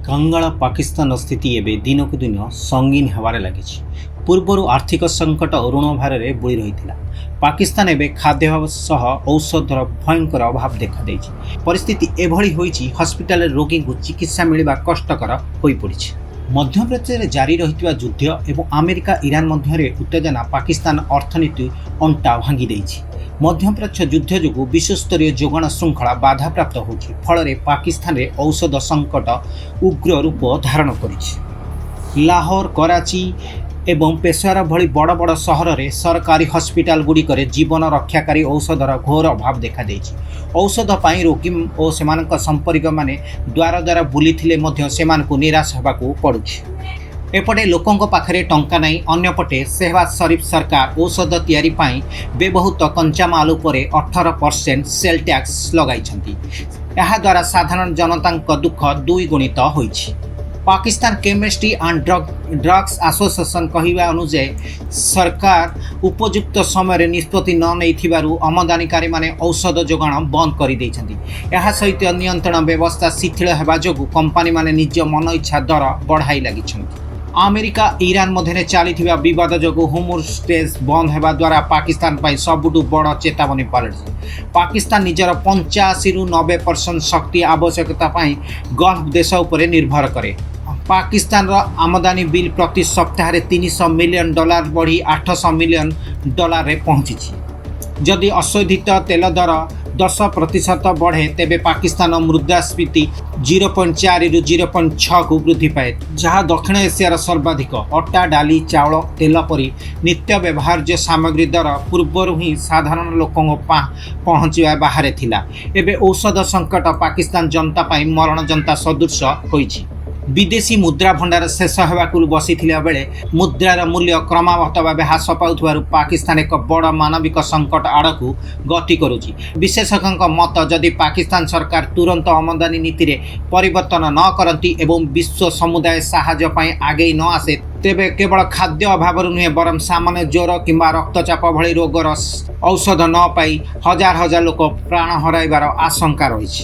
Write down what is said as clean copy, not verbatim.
କଙ୍ଗାଳ ପାକିସ୍ତାନର ସ୍ଥିତି ଏବେ ଦିନକୁ ଦିନ ସଙ୍ଗୀନ ହେବାରେ ଲାଗିଛି। ପୂର୍ବରୁ ଆର୍ଥିକ ସଙ୍କଟ ଓ ଋଣ ଭାରରେ ବୁଡ଼ି ରହିଥିଲା ପାକିସ୍ତାନ। ଏବେ ଖାଦ୍ୟ ସହ ଔଷଧର ଭୟଙ୍କର ଅଭାବ ଦେଖାଦେଇଛି। ପରିସ୍ଥିତି ଏଭଳି ହୋଇଛି, ହସ୍ପିଟାଲରେ ରୋଗୀଙ୍କୁ ଚିକିତ୍ସା ମିଳିବା କଷ୍ଟକର ହୋଇପଡ଼ିଛି। ମଧ୍ୟପ୍ରାଚ୍ୟରେ ଜାରି ରହିଥିବା ଯୁଦ୍ଧ ଏବଂ ଆମେରିକା ଇରାନ ମଧ୍ୟରେ ଉତ୍ତେଜନା ପାକିସ୍ତାନ ଅର୍ଥନୀତି ଅଣ୍ଟା ଭାଙ୍ଗି ଦେଇଛି। ମଧ୍ୟପ୍ରାଚ୍ୟ ଯୁଦ୍ଧ ଯୋଗୁଁ ବିଶ୍ୱସ୍ତରୀୟ ଯୋଗାଣ ଶୃଙ୍ଖଳା ବାଧାପ୍ରାପ୍ତ ହେଉଛି। ଫଳରେ ପାକିସ୍ତାନରେ ଔଷଧ ସଙ୍କଟ ଉଗ୍ର ରୂପ ଧାରଣ କରିଛି। ଲାହୋର, କରାଚି ଏବଂ ପେଶାୱର ଭଳି ବଡ଼ ବଡ଼ ସହରରେ ସରକାରୀ ହସ୍ପିଟାଲ ଗୁଡ଼ିକରେ ଜୀବନ ରକ୍ଷାକାରୀ ଔଷଧର ଘୋର ଅଭାବ ଦେଖାଦେଇଛି। ଔଷଧ ପାଇଁ ରୋଗୀ ଓ ସେମାନଙ୍କ ସମ୍ପର୍କୀୟମାନେ ଦ୍ୱାର ଦ୍ୱାର ବୁଲିଥିଲେ ମଧ୍ୟ ସେମାନଙ୍କୁ ନିରାଶ ହେବାକୁ ପଡ଼ୁଛି। ଏପଟେ ଲୋକଙ୍କ ପାଖରେ ଟଙ୍କା ନାହିଁ, ଅନ୍ୟପଟେ ଶେହବାଜ ସରିଫ ସରକାର ଔଷଧ ତିଆରି ପାଇଁ ବ୍ୟବହୃତ କଞ୍ଚାମାଲ ଉପରେ 18% ସେଲ୍ ଟ୍ୟାକ୍ସ ଲଗାଇଛନ୍ତି। ଏହାଦ୍ୱାରା ସାଧାରଣ ଜନତାଙ୍କ ଦୁଃଖ ଦ୍ୱିଗୁଣିତ ହୋଇଛି। Pakistan chemistry and drugs association କହିବା ଅନୁଯାୟୀ, ସରକାର ଉପଯୁକ୍ତ ସମୟରେ ନିଷ୍ପତ୍ତି ନ ନେଇଥିବାରୁ ଆମଦାନୀକାରୀମାନେ ଔଷଧ ଯୋଗାଣ ବନ୍ଦ କରିଦେଇଛନ୍ତି। ଏହା ସହିତ ନିୟନ୍ତ୍ରଣ ବ୍ୟବସ୍ଥା ଶିଥିଳ ହେବା ଯୋଗୁଁ କମ୍ପାନୀମାନେ ନିଜ ମନଇଚ୍ଛା ଦର ବଢ଼ାଇ ଲାଗିଛନ୍ତି। ଆମେରିକା ଇରାନ ମଧ୍ୟରେ ଚାଲିଥିବା ବିବାଦ ଯୋଗୁଁ ହୁର୍ମୁଜ ଷ୍ଟ୍ରେଟ୍ ବନ୍ଦ ହେବା ଦ୍ୱାରା ପାକିସ୍ତାନ ପାଇଁ ସବୁଠୁ ବଡ଼ ଚେତାବନୀ ପାଲଟିଛି। ପାକିସ୍ତାନ ନିଜର 85ରୁ 90% ଶକ୍ତି ଆବଶ୍ୟକତା ପାଇଁ ଗଲ୍ଫ ଦେଶ ଉପରେ ନିର୍ଭର କରେ। ପାକିସ୍ତାନର ଆମଦାନୀ ବିଲ୍ ପ୍ରତି ସପ୍ତାହରେ 300 ମିଲିୟନ ଡଲାର ବଢ଼ି 800 ମିଲିୟନ ଡଲାରରେ ପହଞ୍ଚିଛି। ଯଦି ଅଶୋଧିତ ତେଲ ଦର 10% ବଢ଼େ, ତେବେ ପାକିସ୍ତାନ ମୁଦ୍ରାସ୍ଫୀତି 0.4ରୁ 0.6କୁ ବୃଦ୍ଧି ପାଏ, ଯାହା ଦକ୍ଷିଣ ଏସିଆର ସର୍ବାଧିକ। ଅଟା, ଡାଲି, ଚାଉଳ, ତେଲ ପରି ନିତ୍ୟ ବ୍ୟବହାର୍ଯ୍ୟ ସାମଗ୍ରୀ ଦର ପୂର୍ବରୁ ହିଁ ସାଧାରଣ ଲୋକଙ୍କ ପହଞ୍ଚିବା ବାହାରେ ଥିଲା। ଏବେ ଔଷଧ ସଙ୍କଟ ପାକିସ୍ତାନ ଜନତା ପାଇଁ ମରଣଯନ୍ତା ସଦୃଶ ହୋଇଛି। ବିଦେଶୀ ମୁଦ୍ରା ଭଣ୍ଡାର ଶେଷ ହେବାକୁ ବସିଥିଲା ବେଳେ ମୁଦ୍ରାର ମୂଲ୍ୟ କ୍ରମାଗତ ଭାବେ ହ୍ରାସ ପାଉଥିବାରୁ ପାକିସ୍ତାନ ଏକ ବଡ଼ ମାନବିକ ସଙ୍କଟ ଆଡ଼କୁ ଗତି କରୁଛି। ବିଶେଷଜ୍ଞଙ୍କ ମତ, ଯଦି ପାକିସ୍ତାନ ସରକାର ତୁରନ୍ତ ଆମଦାନୀ ନୀତିରେ ପରିବର୍ତ୍ତନ ନ କରନ୍ତି ଏବଂ ବିଶ୍ୱ ସମୁଦାୟ ସାହାଯ୍ୟ ପାଇଁ ଆଗେଇ ନ ଆସେ, ତେବେ କେବଳ ଖାଦ୍ୟ ଅଭାବରୁ ନୁହେଁ, ବରଂ ସାମାନ୍ୟ ଜ୍ୱର କିମ୍ବା ରକ୍ତଚାପ ଭଳି ରୋଗର ଔଷଧ ନ ପାଇ ହଜାର ହଜାର ଲୋକ ପ୍ରାଣ ହରାଇବାର ଆଶଙ୍କା ରହିଛି।